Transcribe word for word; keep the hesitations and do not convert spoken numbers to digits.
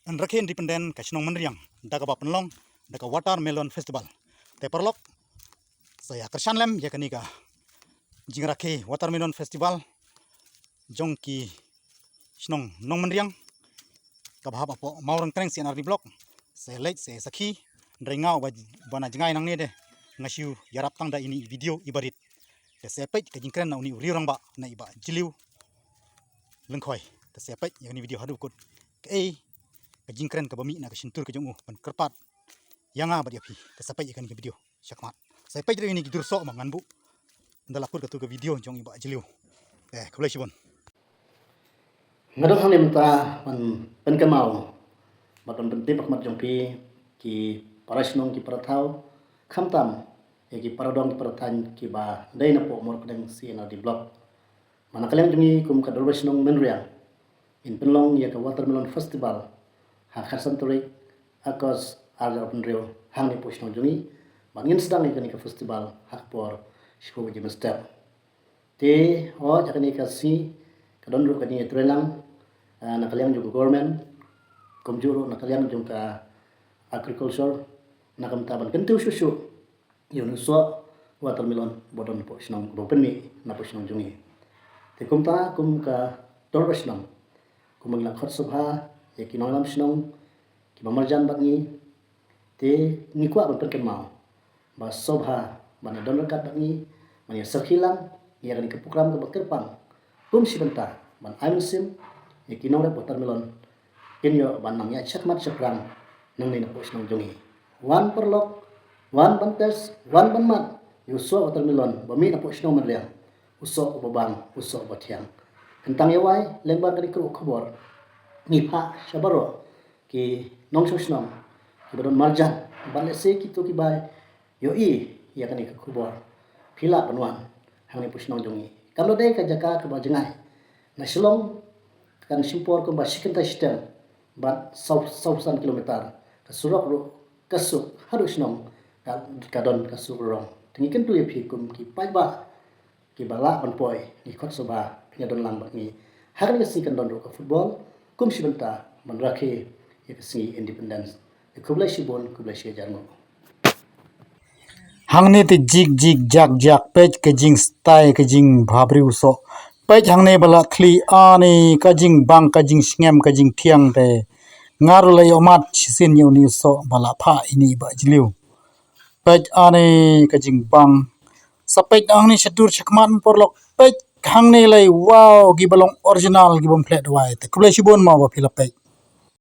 yn rakhe independent ka shnong Mynriang da kaba pynlong da ka Watermelon Festival. Te paralok, sa ïa kyrshan lem ïa kane ka jingrakhe Watermelon Festival jong ki shnong Nongmynriang kaba hap hapoh Mawryngkneng C and R D Block. Sa leit sa sakhi, hynrei nga uba na jngai nangne de, nga shu ïarap tang da ine i video iba rit. Te sa peit ka jingkren na une u riewrangbah, na i Bah Jylliew Lyngkhoi. Te sa peit ïa kane i video haduh kut, kaei ka jingkren kaba mih na ka shyntur ka jong u ban kyrpad ïa nga bad ïa phi. Te sa peit ïa kane ka video shakhmat. Sa peit ruh ïa kane ka jingïasoh ba ngan buh ynda la kut katu ka video jong i Bah Jylliew. Te khublei shibun. Nga don hangne mynta ban pynkynmaw bad ban pyntip ha khmat jong phi ki para shnong, ki para thaw, khamtam ïa ki para dong, ki para thaiñ kiba dei napoh Mawryngkneng C and R D Block. Ba na ka liang jong ngi kum ka Dorbar Shnong Mynriang, ngin pynlong ïa ka Watermelon Festival ha ka khatsan tarik August ar hajar arphew hynriew hangne hapoh shnong jong ngi. Bad ngin sdang ïa kane ka festival ha ka por shiphew baje mynstep. Te hooid, ha kane ka sngi ka don ruh ka jingïatreilang, ah, na ka liang jong ka government, kumjuh ruh na ka liang jong ka agriculture, na ka bynta ban kyntiew shuh shuh ïa une u soh watermelon ba don hapoh shnong, ba pynmih napoh shnong jong ngi. Te kumta kum ka Dorbar Shnong, kumba ngi la khot sngewbha ïa ki nongïalam shnong kiba marjan bad ngi, te ngi kwah ban pynkynmaw ba sngewbha ban ïa don ryngkat bad ngi, ban ïa sakhi lang ïa kane ka program kaba kyrpang, kum shi bynta ban ai mynsiem ïa ki nongrep watermelon kin ïoh ban nang ïaid shakhmat shaphrang nangne napoh shnong jong ngi. Wan paralok, wan ban test, wan ban mad ïa u soh watermelon ba mih napoh shnong Mynriang, u soh uba bang, u soh uba thiang. Kyntang ïa wai, lyngba kane ka khubor, ngi phah sha baroh ki nongshong shnong kiba don marjan, bad lehse kito kiba ïohi ïa kane ka khubor, phi lah ban wan hangne hapoh shnong jong ngi. Kam dei ka jaka kaba jngai. Na Shillong kan shim por kumba shi kynta shiteng bad saw, saw san kilometer. Ka surok ruh ka suk haduh shnong ka, ka don ka suk rong. Te ngi kyntu ïa phi kum ki paidbah kiba lah ban poi, ngi khot sngewbha phin ïa don lang bad ngi. Ha kane ka sngi kan don ruh ka football, kum shi bynta ban rakhe ïa ka sngi independence. Te khublei shibun, khublei shi hajar nguh. Hangne te jik jik jak jak, peit ka jingstyle, ka jingbhabriew soh. Peit hangne ba la thli, ani ka jingbang, ka jingsngem, ka jingthiang te. Nga ruh la ïohmad shisien ïa une u soh ba la phah ine i Bah Jylliew. Peit ani ka jingbang. Sa peit hangne shadur shakhmat paralok. Peit hangne lei, wow, kiba long original, kibym klet wai. Te khublei shibun mo ba phi la peit.